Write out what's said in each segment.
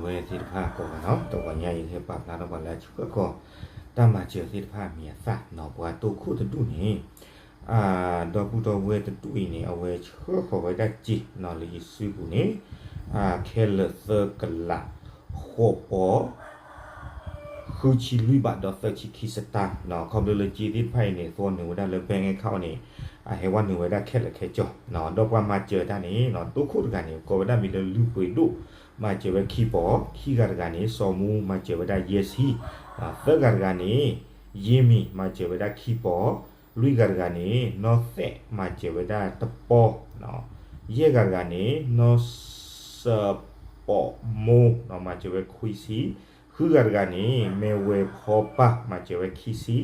ဝဲသ့ၣ်တဖၣ်ကိးဂၤနီၤ, တဂီၤညါအံၤ ဟဲပာ်ဖျါထီၣ်ပှၤလၢအဆှၢဃီၤ တၢ်မၤစၢၤသ့ၣ်တဖၣ်အမံၤအသၣ်နီၤ, ပှၤတိခိၣ်တဒူၣ်န့ၣ် ဒီပုၢ်ဒီဝဲၢ်တဒူၣ်အံၤန့ၣ် အဝဲဆှၢဃီၤဝဲဒၣ်စ့နီၤ လၢယစုပူၤန့ၣ် ခဲလၢာ်သၢကလး ဃိးပီ ဃုဆံလွံၢ်ဘးဒီးသၢဆံခံစတၢၢ်နီၤ, ခီဖျိလၢစ့သ့ၣ်တဖၣ်အံၤန့ၣ် သဝီနုာ်ဝဲဒၣ်လၢ bank account န့ၣ် အဟဲဝဲနုာ်ဝဲဒၣ်ခဲလၢာ်ခဲဆ့နီၤ, ဒီးပှၤမၤစၢၤတၢ်န့ၣ်နီၤ တိခိၣ်တဂၤန့ၣ် ကိးဝဲဒၣ်မံၤလၢလုၢ်ပှ့ၤဒိၣ် မၤစၢၤဝဲခံပီ, ခံဂၤတဂၤန့ၣ် စီၤမူ မၤစၢၤဝဲဒၣ်ယဲၢ်ဆံ, သၢဂၤတဂၤန့ၣ် ယ့မံၤ မၤစၢၤဝဲဒၣ်ခံပီ, လွံၢ်ဂၤတဂၤန့ၣ် နီၢ်သဲး မၤစၢၤဝဲဒၣ်တပီ, ယဲၢ်ဂၤတဂၤန့ၣ် နီၢ်စၢၤပိာ်မိၢ် မၤစၢၤဝဲခွံဆံ, ဃုဂၤတဂၤန့ၣ် မဲၢ်ဝဲၢ်ဖီပၢ် မၤစၢၤဝဲခံဆံ,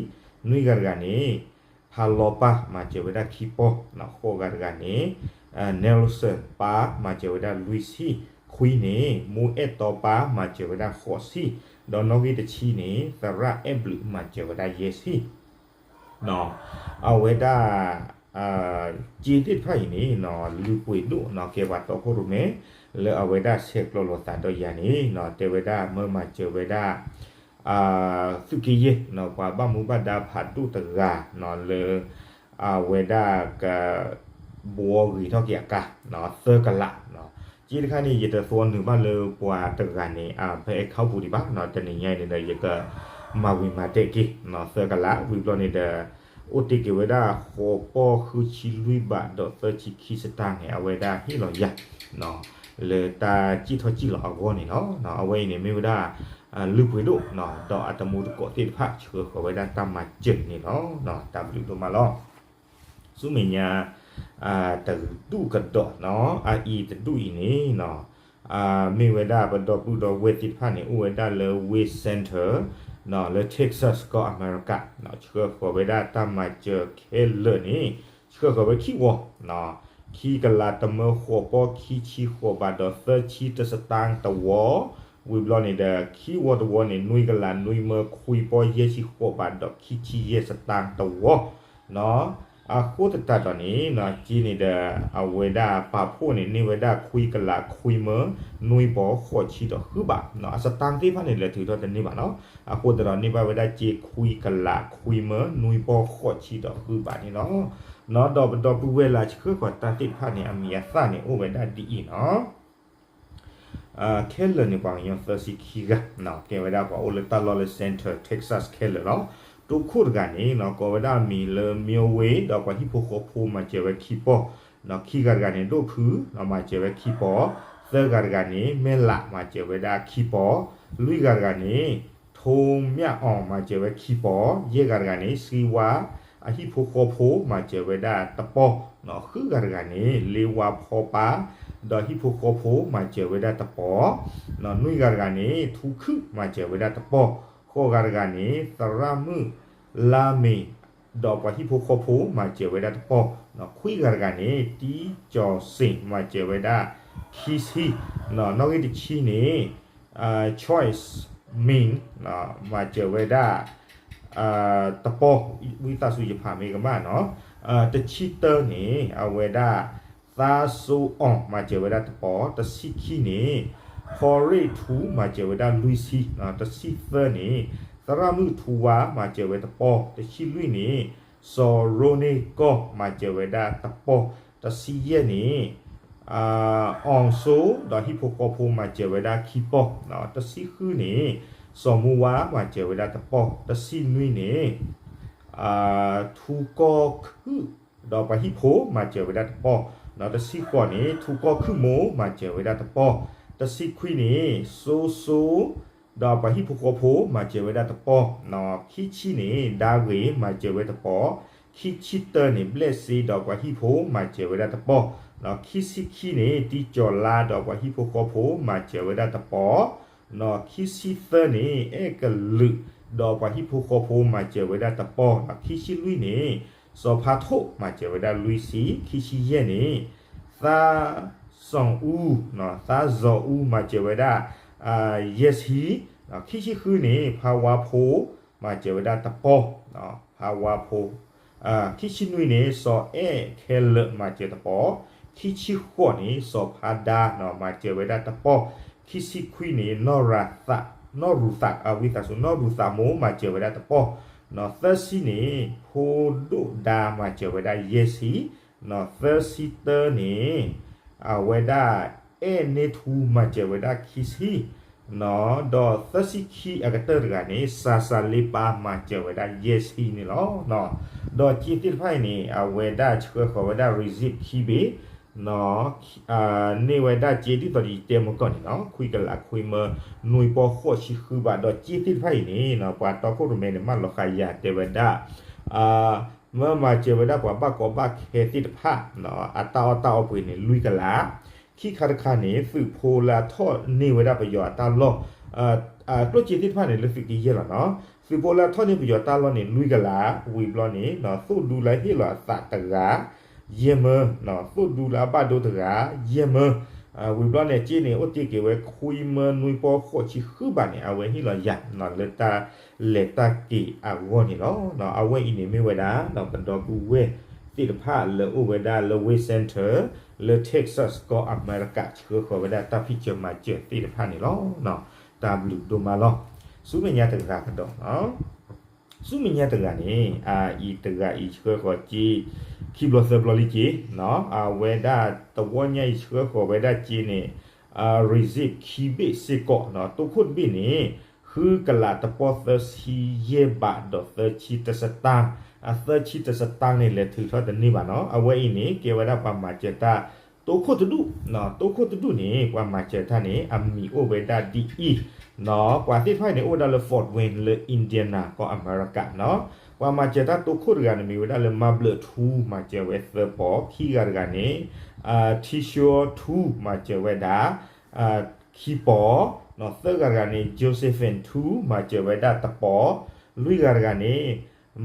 နွံဂၤတဂၤန့ၣ် ဖးလီၤပၢ် မၤစၢၤဝဲဒၣ်ခံပီ, ဃိးဂၤတဂၤန့ၣ် နဲလ်စၢၣ်ပၢ် မၤစၢၤဝဲဒၣ်လွံၢ်ဆံ, ခွံန့ၣ် မိၢ်အဲၣ်တီပၢ် မၤစၢၤဝဲဒၣ်ဃိးဆံ, ဒီးနီၣ်ဂံၢ်တဆံန့ၣ် သရၣ်အဲၣ်ဘျုး မၤစၢၤဝဲဒၣ်ယဲၢ်ဆံ အဝဲဒၣ် စ့သ့ၣ်တဖၣ်အံၤန့ၣ်နီၤ လုၢ်ပှ့ၤဒိၣ်နီၤ ကဲပှၤတီခိၣ်ရိၣ်မဲ လၢအဝဲဒၣ်ဆဲးကျိးလိာ်သးဒီးယၤန့ၣ်နီၤ တဲဝဲဒၣ်မၢမၤစၢၤဝဲဒၣ် သုးက့ယဲၢ်နီၤ ပှၤဘၣ်မူဘၣ်ဒါဖးဒိၣ်တဂၤနီၤ လၢ အဝဲဒၣ်က ဘှီဂ့ၤထီၣ်က့ၤအကါ သၢကလးနီၤ, စ့တခါန့ၣ် ယတသဝီနုာ်ဘၣ်လၢပှၤတဂၤန့ၣ် အ bank account ပူၤဒံးဘၣ်နီၤ, တနံၤညါအံၤန့ၣ်ဒီး ယကမၤဝံၤမၤတဲာ်က့ၤနီၤ သၢကလး ဝံၤဘျီန့ၣ်ဒီး အိၣ်တ့ၢ်က့ၤဝဲဒၣ် ဃိးပီဃုဆံလွံၢ်ဘးဒီးသၢဆံခံစတၢၢ်န့ၣ် အဝဲဒၣ်ဟ့ၣ်လီၤယၤ လၢတၢ်စံၣ်ထီၣ်စံၣ်လီၤအဂီၢ်န့ၣ်လီၤ. အဝဲအံၤန့ၣ်မ့ၢ်ဝဲဒၣ် လုၢ်ပှ့ၤဒိၣ်နီၤ ဒီးအတမူတကိးသ့ၣ်တဖၣ် ဆှၢဃီၤဝဲဒၣ်တၢ်မၤစၢၤန့ၣ်လီၤ. တၢ်ဘျုးဒိၣ်မးလီၤ. ဆူမဲာ်ညါ တဒူၣ်ကဒီးနီၤ အအံၤတဒူၣ်အံၤန့ၣ်နီၤ မ့ၢ်ဝဲဒၣ်ပဒီပုၢ်ဒီဝဲၢ်သ့ၣ်တဖၣ်န့ၣ် အိၣ်ဝဲဒၣ်လၢ Wayne Center နီၤ လၢ Texas ကီၢ်အမဲရကၤ ဆှၢဃီၤဝဲဒၣ်တၢ်မၤစၢၤခဲလၢာ်န့ၣ် ဆှၢဃီၤဝဲခံဝီ ခံကလးတမၢဃိးပီခံဆံဃိးဘးဒီးသၢဆံတစတၢၢ်တဝီ, ဝံၤဘျီန့ၣ်ဒီး ခံဝီတဝီန့ၣ် နွံကလးနွံမၢခွံပီယဲၢ်ဆံဃိးဘးဒီးခံဆံယဲၢ်စတၢၢ်တဝီနီၤ. အဃိသတးဒီးန့ၣ်နီၤ စ့န့ၣ်ဒီး အဝဲဒၣ်ပာ်ဖှိၣ်န့ၣ် န့ၢ်ဝဲဒၣ်ခွံကလးခွံမၢ နွံပီဃိးဆံဒီးဃုဘးနီၤ. အစတၢၢ်သ့ၣ်တဖၣ်န့ၣ် လဲၤထုးထီၣ်တန့ၢ်ဘၣ်နီၤ. အဃိသတးဒီးန့ၢ်ဘၣ်ဝဲဒၣ်စ့ခွံကလးခွံမၢ နွံပီဃိးဆံဒီးဃုဘးန့ၣ်လီၤ. နီၤဒီးပဒီပုၢ်ဝဲၢ်လၢဆှၢဃီၤတၢ်သ့ၣ်တဖၣ်န့ၣ် အမံၤအသၣ်န့ၣ် အိၣ်ဝဲဒၣ်ဒ်အံၤနီၤ. ခဲလၢာ်န့ၣ် ပှၤကညီသၢဆံခံဂၤနီၤ ကဲဝဲဒၣ်ပှၤအိၣ်လၢတၢ်လီၢ်လၢ Center Texas ခဲလၢာ်လီၤ. တိခိၣ်တဂၤန့ၣ်နီၤ ကိးဝဲဒၣ်အမံၤလၢ မၠိဝ့ ဒီးပှၤဟံၣ်ဖိဃီဖိမၤစၢၤဝဲခံပီ, ခံဂၤတဂၤန့ၣ် ဒိၣ်ဖုနီၤ မၤစၢၤဝဲခံပီ, သၢဂၤတဂၤန့ၣ် မဲၢ်လး မၤစၢၤဝဲဒၣ်ခံပီ, လွံၢ်ဂၤတဂၤန့ၣ် ထိးမျၢ်အီၤ မၤစၢၤဝဲခံပီ, ယဲၢ်ဂၤတဂၤန့ၣ် စံဝါ အဟံၣ်ဖိဃီဖိ မၤစၢၤဝဲဒၣ်တပီ, ဃုဂၤတဂၤန့ၣ် လ့ဝါဖီပၢ် ဒီးဟံၣ်ဖိဃီဖိ မၤစၢၤဝဲဒၣ်တပီ, နွံဂၤတဂၤန့ၣ် ထူခုၣ် မၤစၢၤဝဲဒၣ်တပီ, ဃိးဂၤတဂၤန့ၣ် သရၣ်မုၣ်လါမ့ၤ ဒီးပှၤဟံၣ်ဖိဃီဖိ မၤစၢၤဝဲဒၣ်တပီ, ခွံဂၤတဂၤန့ၣ် တံကၠီၤစ့ၣ် မၤစၢၤဝဲဒၣ်ခံဆံ, နီၣ်ဂံၢ်တဆံန့ၣ် Choice Ming မၤစၢၤဝဲဒၣ် တပီ, ဝံသးစူၤယဖးမ့ၢ်ကမၣ်နီၤ, တဆံတၢန့ၣ် အဝဲဒၣ် သါစိအီၤ မၤစၢၤဝဲဒၣ်တပီ, တဆံခံန့ၣ် ဖီရ့ၣ်ထူ မၤစၢၤဝဲဒၣ်လွံၢ်ဆံ, တဆံသၢန့ၣ် သရၣ်မုၣ်ထူဝါ မၤစၢၤဝဲတပီ, တဆံလွံၢ်န့ၣ် စီၤရိန့ၢ်ကီၢ် မၤစၢၤဝဲဒၣ်တပီ, တဆံယဲၢ်န့ၣ် အီၣ်စိ ဒီးဟံၣ်ဖိဃီဖိမၤစၢၤဝဲဒၣ်ခံပီ, တဆံဃုန့ၣ် စီၤမူဝါ မၤစၢၤဝဲဒၣ်တပီ, တဆံနွံန့ၣ် ထူကီၢ်ခုၣ် ဒီးပှၤဟံၣ်ဖိ မၤစၢၤဝဲဒၣ်တပီ, တဆံဃိးန့ၣ် ထူကီၢ်ခုၣ်မိ မၤစၢၤဝဲဒၣ်တပီ, တဆံခွံန့ၣ် စိစိ ဒီးပှၤဟံၣ်ဖိဃီဖိ မၤစၢၤဝဲဒၣ်တပီ, ခံဆံန့ၣ် ဒါဂ့ၤ မၤစၢၤဝဲတပီ, ခံဆံတၢန့ၣ် ဘျဲၣ်စ့ ဒီးပှၤဟံၣ်ဖိ မၤစၢၤဝဲဒၣ်တပီ, ခံဆံခံန့ၣ် တံကၠီၤလါ ဒီးပှၤဟံၣ်ဖိဃီဖိ မၤစၢၤဝဲဒၣ်တပီ, ခံဆံသၢန့ၣ် အဲၣ်ကလုာ် ဒီးပှၤဟံၣ်ဖိဃီဖိ မၤစၢၤဝဲဒၣ်တပီ, ခံဆံလွံၢ်န့ၣ် စီၤဖါထိၣ် မၤစၢၤဝဲဒၣ်လွံၢ်ဆံ, ခံဆံယဲၢ်န့ၣ် သါစီၤအူ, သါစီၤအူ မၤစၢၤဝဲဒၣ် ယဲၢ်ဆံ, ခံဆံဃုန့ၣ် ဖါဝါဖိ မၤစၢၤဝဲဒၣ်တပီ, ဖါဝါဖိ, ခံဆံနွံန့ၣ် စီၤအဲၣ်ခဲလၢာ် မၤစၢၤတပီ, ခံဆံဃိးန့ၣ် စီၤဖါဒါ မၤစၢၤဝဲဒၣ်တပီ, ခံဆံခွံန့ၣ် နီၢ်ရူၤသး အဝံသးစူၤ နီၢ်ရူၤသးမိၢ် မၤစၢၤဝဲဒၣ်တပီၢ်, သၢဆံန့ၣ် ဖိဒိၣ်ဒါ မၤစၢၤဝဲဒၣ်ယဲၢ်ဆံ, သၢဆံတၢန့ၣ် အဝဲဒၣ် အဲၣ်န့ၢ်ထူ မၤစၢၤဝဲဒၣ်ခံဆံ, ဒီးသၢဆံခံအကတၢၢ်တဂၤန့ၣ် စၤစၤလ့ပၢ် မၤစၢၤဝဲဒၣ်ယဲၢ်ဆံန့ၣ်လီၤ. ဒီးစ့သ့ၣ်တဖၣ်အံၤန့ၣ် အဝဲဒၣ်ဆှၢဃီၤဝဲဒၣ် receipt ခံဘ့ၣ် န့ၢ်ဝဲဒၣ်စ့ဒ်သိးယတဲမုၢ်ကီၢ်န့ၣ်လီၤ, ခွံကလးခွံမၢနွံပီၢ်ဃိးဆံဃုဘး, ဒီးစ့သ့ၣ်တဖၣ်အံၤန့ၣ် ပှၤတီခိၣ်ရိၣ်မဲန့ၣ် မၢလီၤဃာ်ယၤတဲဝဲဒၣ် မၢမၤစၢၤဝဲဒၣ်ပှၤဘၣ်ကီဘၣ်ခဲသ့ၣ်တဖၣ် အတၢ်အီၣ်တၢ်အီပှ့ၤန့ၣ် လွံၢ်ကလး, ခံခါတခါန့ၣ် သုးဖိလၢအထီၣ်န့ၢ်ဝဲဒၣ်ပယီၤအတၢ်လီၢ် ကျိၣ်စ့သ့ၣ်တဖၣ်န့ၣ် လၢသုးက့ယဲၢ်လီၤနီၤ, သုးဖိလၢအထီၣ်န့ၢ်ပယီၤတၢ်လီၢ်န့ၣ် လွံၢ်ကလး, ဝံၤဘျီန့ၣ် သိၣ်ဒူလၢဟ့ၣ်လီၤအသးတဂၤ ယဲၢ်မၢ, သိၣ်ဒူလၢအဘၣ်ဒိတဂၤ ယဲၢ်မၢ, ဝံၤဘျီန့ၣ် စ့န့ၣ် အိၣ်တ့ၢ်က့ၤဝဲခွံမၢနွံပီၢ်ဃိးဆံဃုဘးန့ၣ် အဝဲဟ့ၣ်လီၤယၤ လၢတၢ်လဲၤတၢ်က့ၤအဂီၢ်န့ၣ်လီၤ. အဝဲအံၤန့ၣ်မ့ၢ်ဝဲဒၣ် ပဒီပုၢ်ဝဲၢ်သ့ၣ်တဖၣ်လၢအိၣ်ဝဲဒၣ်လၢ West Center လၢ Texas ကီၢ်အမဲရကၤ ဆှၢဃီၤဝဲဒၣ်တၢ်ဖံးစၢၤမၤစၢၤသ့ၣ်တဖၣ်န့ၣ်လီၤ. တၢ်ဘျုးဒိၣ်မးလီၤ. ဆူမဲာ်ညါတဂၤကဒီး ဆူမဲာ်ညါတဂၤန့ၣ် အအံၤတဂၤအံၤဆှၢဃီၤစ့ ခံဘျီသၢဘျီလံက့ၤ, အဝဲဒၣ်တဝီညါအံၤဆှၢဃီၤဝဲဒၣ်စ့န့ၣ် receipt ခံဘ့ၣ်စ့ၢ်ကီး, တိခိၣ်တဘ့ၣ်န့ၣ် ဃုကလးတပီၢ်သၢဆံယဲၢ်ဘးဒီးသၢဆံတစတၢ်, အသၢဆံတစတၢ်န့ၣ် လဲၤထုးထီၣ်တန့ၢ်ဘၣ်နီၤ. အဝဲအံၤန့ၣ် ကဲဝဲဒၣ်ပှၤမၤစၢၤတၢ် တိခိၣ်တဒူၣ်, တိခိၣ်တဒူၣ်န့ၣ် ပှၤမၤစၢၤတၢ်န့ၣ် အမံၤအိၣ်ဝဲဒၣ်ဒ်အံၤ, ပှၤသ့ၣ်တဖၣ်အံၤန့ၣ် အိၣ်ဝဲဒၣ်လၢ Fort Wayne လၢ Indiana ကီၢ်အမဲရကၤနီၤ. ပှၤမၤစၢၤတၢ်တိခိၣ်တဂၤန့ၣ် မ့ၢ်ဝဲဒၣ်လၢ မၤဘျၢးထူ မၤစၢၤဝဲသၢပီၢ်, ခံဂၤတဂၤန့ၣ် ထံဆှီထူ မၤစၢၤဝဲဒၣ် ခံပီၢ်, သၢဂၤတဂၤန့ၣ် Josephine ထူ မၤစၢၤဝဲဒၣ်တပီၢ်, လွံၢ်ဂၤတဂၤန့ၣ်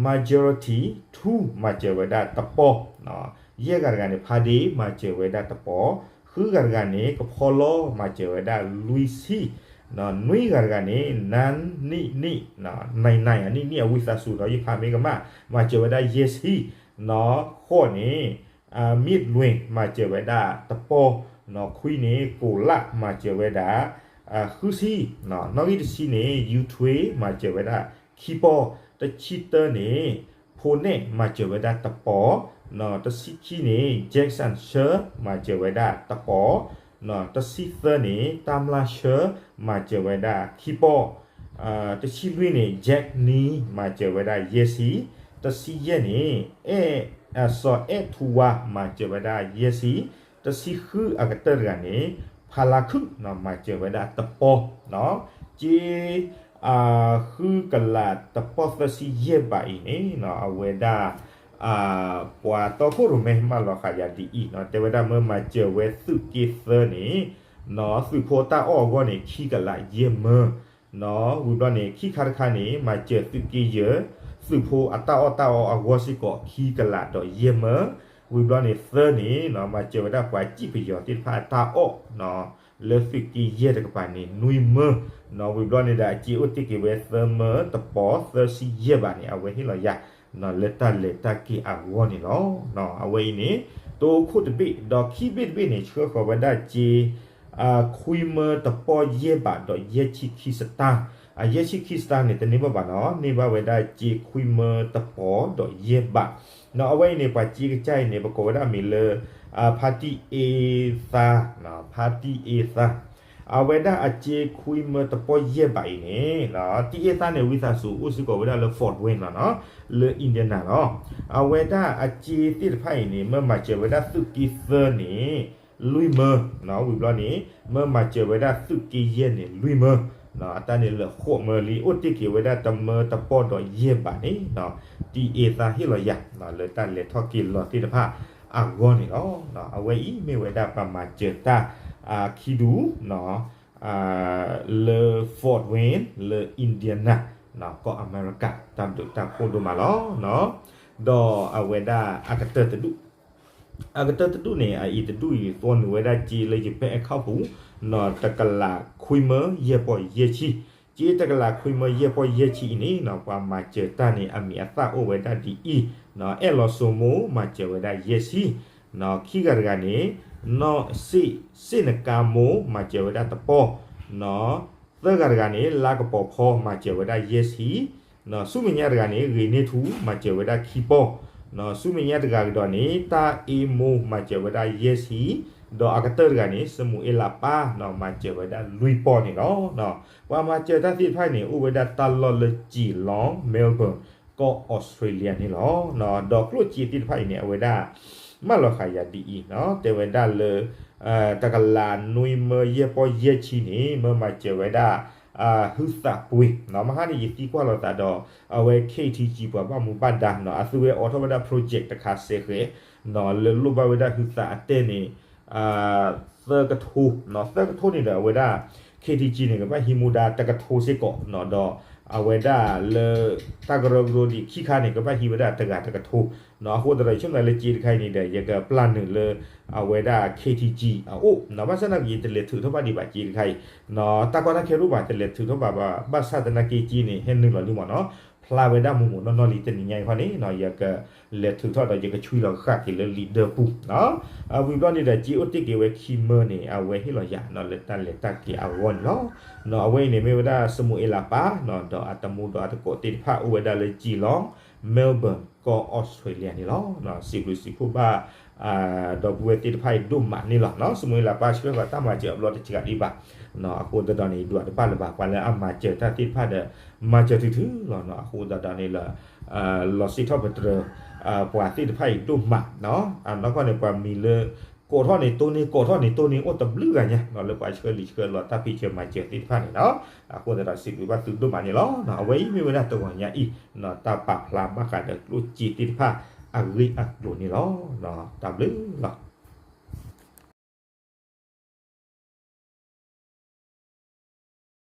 Majority ထူ မၤစၢၤဝဲဒၣ်တပီၢ်, ယဲၢ်ဂၤတဂၤန့ၣ် ဖါဒ့ မၤစၢၤဝဲဒၣ်တပီၢ်, ဃုဂၤတဂၤန့ၣ် ကဖီလီ မၤစၢၤဝဲဒၣ်လွံၢ်ဆံ, နွံဂၤတဂၤန့ၣ် နၢနံၣ်နံၣ်, နံၣ်နံၣ် အနံၣ်နံၣ် အဝံသးစူၤဒီး ယဖးမ့ၢ်ကမၣ် မၤစၢၤဝဲဒၣ်ယဲၢ်ဆံ, ဃိးန့ၣ် မ့ၢ်လွံၢ် မၤစၢၤဝဲဒၣ်တပီၢ်, ခွံန့ၣ် ကိးလၣ် မၤစၢၤဝဲဒၣ် ဃုဆံ, နီၣ်ဂံၢ်တဆံန့ၣ် ယူထွ့ မၤစၢၤဝဲဒၣ်ခံပီၢ်, တဆံတၢန့ၣ် ဖိနဲၣ် မၤစၢၤဝဲဒၣ်တပီၢ်, တဆံခံန့ၣ် Jackson ဆၢ မၤစၢၤဝဲဒၣ်တပီၢ်, တဆံသၢန့ၣ် တၢ်မျၢ်ဆၢ မၤစၢၤဝဲဒၣ်ခံပီၢ်, တဆံလွံၢ်န့ၣ် Jack နံ မၤစၢၤဝဲဒၣ်ယဲၢ်ဆံ, တဆံယဲၢ်န့ၣ် အဲၣ် စီၤအဲၣ်ထူဝါ မၤစၢၤဝဲဒၣ်ယဲၢ်ဆံ, တဆံဃုအကတၢၢ်တဂၤန့ၣ် ဖးလါခုၣ် မၤစၢၤဝဲဒၣ်တပီၢ်, က့ ဃုကလးတပီၢ်သၢဆံယဲၢ်ဘးအံၤန့ၣ် အဝဲဒၣ် ပှၤတီခိၣ်ရိၣ်မဲမၢလီၤဃာ်ယၤဒ်အံၤ, တဲဝဲဒၣ်မၢမၤစၢၤဝဲသုးက့သၢန့ၣ် သုးဖိတၢ်အီၣ်အဂီၢ်န့ၣ် ခံကလးယဲၢ်မၢ, ဝံၤဘျီန့ၣ် ခံခါတခါန့ၣ် မၤစၢၤသုးက့ယဲၢ် သုးဖိအတၢ်အီၣ်တၢ်အီအဂီၢ်စ့ၢ်ကီး ခံကလးဒီးယဲၢ်မၢ, ဝံၤဘျီန့ၣ်သၢန့ၣ် မၤစၢၤဝဲဒၣ်ပှၤစံၣ်ပယီၤသ့ၣ်တဖၣ်အတၢ်အီၣ် လၢသုးက့ယဲၢ်တကပၤန့ၣ် နွံမၢ, ဝံၤဘျီန့ၣ်ဒီး အစ့အိၣ်တ့ၢ်က့ၤဝဲသၢမၢတပီၢ်သၢဆံယဲၢ်ဘးန့ၣ် အဝဲဟ့ၣ်လီၤယၤ လၢတၢ်လဲၤတၢ်က့ၤအဂီၢ်န့ၣ်လီၤ. အဝဲအံၤန့ၣ် တိခိၣ်တဘ့ၣ် ဒီးခံဘ့ၣ်တဘ့ၣ်န့ၣ် ဆှၢဃီၤဝဲဒၣ်စ့ ခွံမၢတပီၢ်ယဲၢ်ဘးဒီးယဲၢ်ဆံခံစတၢ်, ယဲၢ်ဆံခံစတၢ်န့ၣ် တန့ၢ်ဘၣ်ဘၣ်နီၤ, န့ၢ်ဘၣ်ဝဲဒၣ်စ့ခွံမၢတပီၢ်ဒီးယဲၢ်ဘး, အဝဲအံၤန့ၣ် ပှၤစ့ကစၢ်အံၤန့ၣ် ပကိးဝဲဒၣ်မ့ၢ်လၢ ဖါတံၢ်အ့သါ, ဖါတံၢ်အ့သါ, အဝဲဒၣ်အစ့ခွံမၢတပီၢ်ယဲၢ်ဘးအံၤန့ၣ် တံၢ်အ့သါန့ၣ် ဝံသးစူၤအိၣ်စ့ၢ်ကီးဝဲဒၣ်လၢ Fort Wayne လီၤနီၤ, လၢ Indiana လီၤ. အဝဲဒၣ်အစ့သ့ၣ်တဖၣ်အံၤန့ၣ် မၢမၤစၢၤဝဲဒၣ်သုးက့သၢန့ၣ် လွံၢ်မၢ, ဝံၤဘျီန့ၣ် မၢမၤစၢၤဝဲဒၣ်သုးက့ယဲၢ်န့ၣ် လွံၢ်မၢ, အတၢ်န့ၣ်လၢာ်ဃိးမၢလံ အိၣ်တ့ၢ်က့ၤဝဲဒၣ်တမၢတပီၢ်ဒီးယဲၢ်ဘးန့ၣ် တံၢ်အ့သါဟ့ၣ်လီၤယၤ လၢတၢ်လဲၤထီၣ်က့ၤလီၤသ့ၣ်တဖၣ်အဂီၢ်န့ၣ်လီၤ. အဝဲအံၤမ့ၢ်ဝဲဒၣ်ပှၤမၤစၢၤတၢ် ခံဒူၣ် လၢ Fort Wayne လၢ Indiana ကီၢ်အမဲရကၤ တၢ်ဘျုးတၢ်ဖှိၣ်ဒိၣ်မးလီၤ. ဒီးအဝဲဒၣ်အကတၢၢ်တဒူၣ် အကတၢၢ်တဒူၣ်န့ၣ် အအံၤတဒူၣ်အံၤ သီနုာ်ဝဲဒၣ်စ့လၢယ bank account ပူၤ တကလးခွံမၢယဲၢ်ပီၢ်ယဲၢ်ဆံ, စ့တကလးခွံမၢယဲၢ်ပီၢ်ယဲၢ်ဆံအံၤန့ၣ် ပှၤမၤစၢၤတၢ်န့ၣ် အမံၤအသၣ်အိၣ်ဝဲဒၣ်ဒ်အံၤ, အဲၣ်လီၤစိၤမိၢ် မၤစၢၤဝဲဒၣ်ယဲၢ်ဆံ, ခံဂၤတဂၤန့ၣ် နီၢ်စ့ၣ် စ့ၣ်နကါမိၢ် မၤစၢၤဝဲဒၣ်တပီၢ်, သၢဂၤတဂၤန့ၣ် လါကပီၤဖီ မၤစၢၤဝဲဒၣ်ယဲၢ်ဆံ, ဆူမဲာ်ညါတဂၤန့ၣ် ဂ့ၤန့ၢ်ထူ မၤစၢၤဝဲဒၣ်ခံပီၢ်, ဆူမဲာ်ညါတဂၤကဒီးန့ၣ် တၢ်အ့မိ မၤစၢၤဝဲဒၣ်ယဲၢ်ဆံ, ဒီးအကတၢၢ်တဂၤန့ၣ် စမူၤအ့လးပၢ် မၤစၢၤဝဲဒၣ်လွံၢ်ပီၢ်န့ၣ်လီၤ. ပှၤမၤစၢၤတၢ်သ့ၣ်တဖၣ်န့ၣ် အိၣ်ဝဲဒၣ်တၢ်လီၢ်လၢ Geelong, Melbourne ကီၢ်အီစထြ့လယါန့ၣ်လီၤ. ဒီးကျိၣ်စ့သ့ၣ်တဖၣ်အံၤန့ၣ် အဝဲဒၣ် မၢလီၤဃာ်ယၤဒ်အံၤ, တဲဝဲဒၣ်လၢ တကလးနွံမၢယဲၢ်ပီၢ်ယဲၢ်ဆံန့ၣ် မၢမၤစၢၤဝဲဒၣ် ဟုသးပှ့ၤ, မဟါန့ၣ် ယသံကွၢ်လိာ်သးဒီး အဝဲ ခ့ထံကံ ပှၤဘၣ်မူဘၣ်ဒါ အသုဝဲအိးထီၣ်ဝဲဒၣ် project တခါစဲဃဲၤ လၢလိၣ်ဘၣ်ဝဲဒၣ်ဟုသးအတဲန့ၣ် သၢကထိ, သၢကထိန့ၣ်ဒီးအဝဲဒၣ် ခ့ထံကံ န့ၣ် ကဘၣ်ဟံးမူဒါတကထိစ့ၢ်ကီး, ဒီးအဝဲဒၣ်လၢ တၢ်ကရၢကရိဒံးခံခါန့ၣ် ကဘၣ်ဟံးဝဲဒၣ်တဂၤတကထိ, အဃိသတးဒီး ယဆိကမိၣ်လၢစ့တခါအံၤန့ၣ်ဒီး ယကပျၢ်နုာ်လၢ အဝဲဒၣ် ခ့ထံကံ အအိၣ်, ဘၣ်ဆၣ်သနာ်က့ ယတလဲၤထုးထီၣ်ဘၣ်ဒံးဘၣ်စ့တခါအံၤ, တၢ်ကီတၢ်ခဲတအိၣ်ဘၣ် တလဲၤထုးထီၣ်ဘၣ်ဘၣ်, ဘၣ်ဆၣ်သနာ်က့စ့န့ၣ် ဟဲနုာ်လီၤလံမ့ၢ်နီၤ, ဖျါဝဲဒၣ်မိၢ်မိၢ်နီၢ်နီၢ်လံတနံၤညါအံၤခီန့ၣ် ယကလဲၤထုးထီၣ်ဒီး ယကဆွံလီၤဃာ်က့ၤလၢလံာ်ဒၢပူၤ ဝံၤဘျီန့ၣ်ဒီး စ့အိၣ်တ့ၢ်က့ၤဝဲခံမၢန့ၣ် အဝဲဟ့ၣ်လီၤယၤလၢတၢ်လဲၤတၢ်က့ၤအဂီၢ်န့ၣ်လီၤ. အဝဲအံၤန့ၣ်မ့ၢ်ဝဲဒၣ် စမူၤအ့လးပၢ် ဒီးအတမူဒီးအတကိးသ့ၣ်တဖၣ်အိၣ်ဝဲဒၣ်လၢ Geelong, Melbourne ကီၢ်အီစထြ့လယါန့ၣ်လီၤ. စံးဘျုးစံးဖှိၣ်ဘၣ် ဒီပုၢ်ဝဲၢ်သ့ၣ်တဖၣ်အံၤဒိၣ်မးန့ၣ်လီၤ. စမူၤအ့လးပၢ်ဆှၢဃီၤတၢ်မၤစၢၤအဘျီတစှၤဒံးဘၣ်, အဃိသတးဒီးန့ၣ် ဒွးတဘၣ်လၢၤဘၣ် ပှၤလၢအမၤစၢၤတၢ်သ့ၣ်တဖၣ်ဒီး မၤစၢၤထုထုလီၤ. အဃိသတးဒီးန့ၣ်လီၤ လီၤစ့ထီၣ်ပတြၢၤ ပှၤသ့ၣ်တဖၣ်အံၤဒိၣ်မး, အနီၢ်ကီၢ်န့ၣ် ပှၤမံၤလၢ ကိးထီၣ်န့ၣ်တိၢ်န့ၢ် ကိးထီၣ်န့ၣ်တိၢ်န့ၢ် အိၣ်တဘျုးဂၤညါ လၢပှၤဆှၢလံာ်ဆှၢလီၤတၢ်ဖံးဆၢမၤစၢၤသ့ၣ်တဖၣ်န့ၣ်လီၤ. အဃိသတးဒီးစံးဘျုးဘၣ်သုဒိၣ်မးန့ၣ်လီၤ. အဝဲအံၤမ့ၢ်ဝဲဒၣ်တဂီၤညါအံၤ တၢ်ပာ်ဖျါဘၣ်ဃးဒီးကျိၣ်စ့သ့ၣ်တဖၣ်အဂ့ၢ်အကျိၤန့ၣ်လီၤ. တၢ်ဘျုးလီၤ.